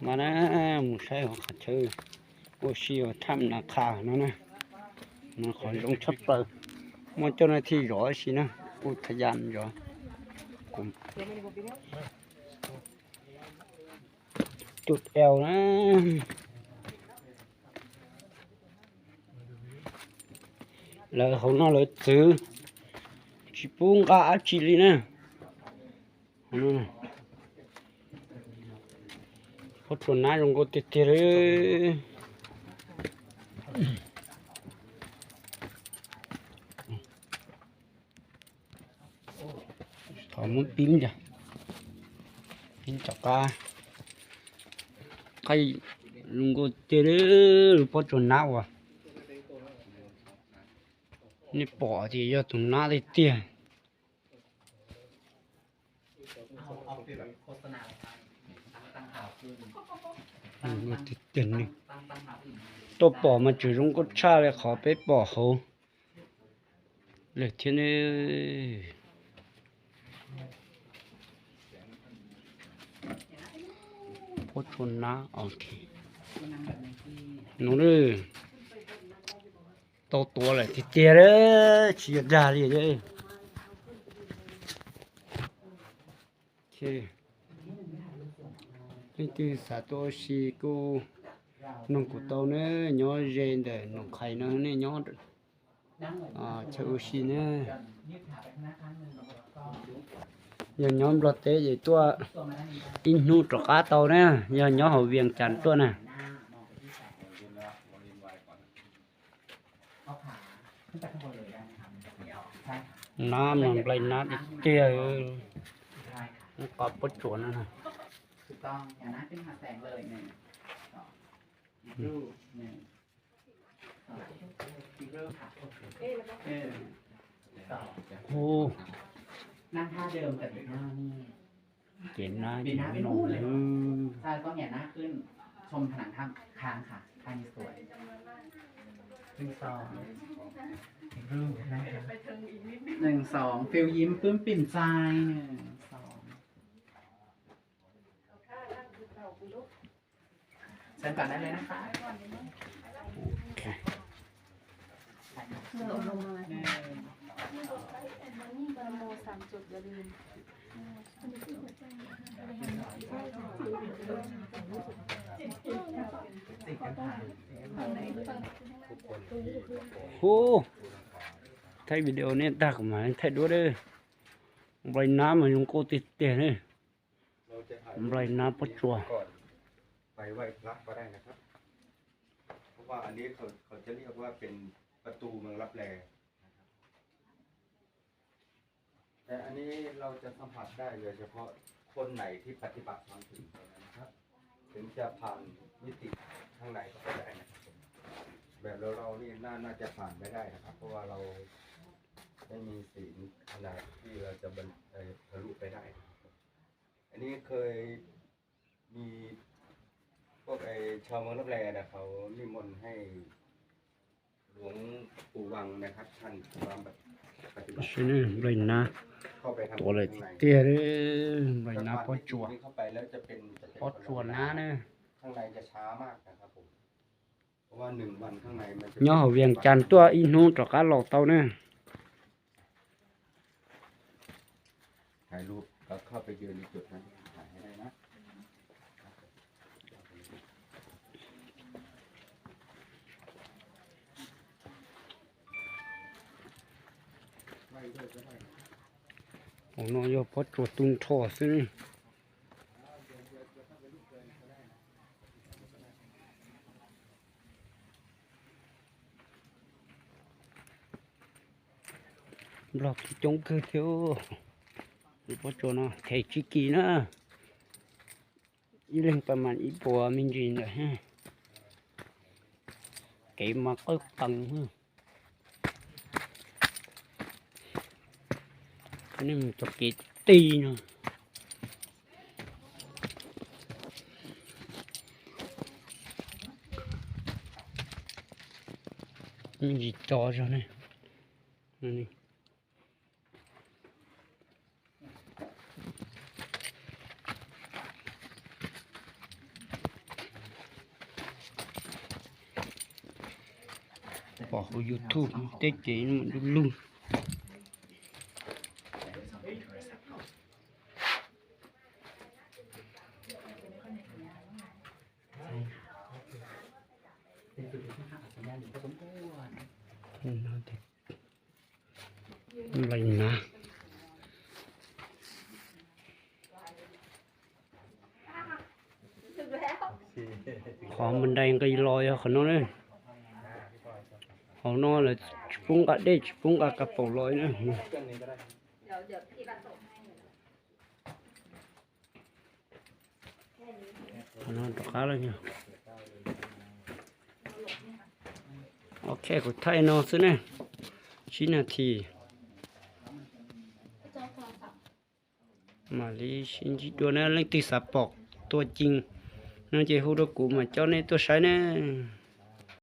Mas na, mus saib hauv qhov chaw ua si uas thaj nas qha no na, no qhov zoo tshaj plaws. Muaj coj no thiaj zov si na, kuj thaj yam zov. Cub el na. Lawv hauv no lawv txwv tsis pub nqa dab tsi li na. Pob tsuas nab zoo nkauj tiag tiag li. Thov muab pib ntag, pib rov qab. Qaij zoo nkauj tiag li, pob tsuas nab uas nej pom ces yog tus nab tiag tiag. Tuaj pom mas tseem zoo nkauj tshaj li qhov peb pom hauv lawm thiab ne. Pob tsuas nab, ok. No, tau tuav lawm tiag tiag, tsis yog dag li. Leej twg xav tuaj ua si kuj noog kuv tau na, nyob ze ntawm Noom Qhais no, nej nyob chaw ua si na. Yog nyob Nplog teb ces tuaj ib hnub rov qab tau na, yog nyob hauv Vias Cas tuaj na. Nab mas nplai nab tiag tiag, qhov pob tsuas no. Hu, ces nab no. Hนึ่ง สอง ฟิลยิ้มปลื้มปิ่มใจ หนึ่ง สอง เชิญก่อนได้เลยนะคะ โอเค หนึ่ง สอง สาม จุด อย่าลืม Hu, thaij video nej tag kuv mam thaij duab. Nplai nab mas zoo nkauj tiag tiag ne. Nplai nab pob tsuas. ก่อน ไปไหว้พระก็ได้นะครับ เพราะว่าอันนี้เขาเขาจะเรียกว่าเป็นประตูเมืองลับแลนะครับ แต่อันนี้เราจะสัมผัสได้โดยเฉพาะคนไหนที่ปฏิบัติธรรมถึงเท่านั้นนะครับ ถึงจะผ่านมิติข้างในเข้าไปได้นะครับผม แบบเราเรานี่น่าน่าจะผ่านไม่ได้นะครับ เพราะว่าเราไม่มีศีลขนาดที่เราจะบรรเอ่อทะลุไปได้นะครับผม อันนี้เคยมีพวกไอ้ชาวเมืองลับแลนะเขานิมนต์ให้หลวงปู่วังนะครับ ท่านมาปฏิบัติธรรมที่นี่ Nplai nab เข้าไปทำ tuav lawm ข้างใน tiag tiag, nplai nab pob tsuas. ถ้าผ่านมิตินี้เข้าไปแล้วจะเป็นจะเป็น Pob tsuas nab na. ข้างในจะช้ามากนะครับผม เพราะว่าหนึ่งวันข้างในมันจะ Nyob hauv Vias Cas tuaj ib hnub rov qab los tau na. ถ่ายรูปแล้วเข้าไปยืนในจุดนั้นถ่ายให้ได้นะ Ov, no yog pob tsuas tu nrho xwb. Nplog coob kawg thiab. Lub pob tsuas no them tsis kis na. Ib leeg pas mas ib puas me ntsis ntawm. Kev mas qawj qees. Nej mus cov kev ti no. Me ntsis tso zog ne. pom hauv YouTube tej ces lug lug. Nplaig na. Qhov npas dais nqis los yog qhov no na. Hauv no lawv tsis pub nqa dej tsis pub nqa kav paum los na. Qhov no rov qab lawm. Ok, kuv thaij no xwb ne, tsib nas this. Mam li sib ntsib dua na, leej twg xav pom tua ci no ces hu rau kuv mam coj nej tuaj saib ne.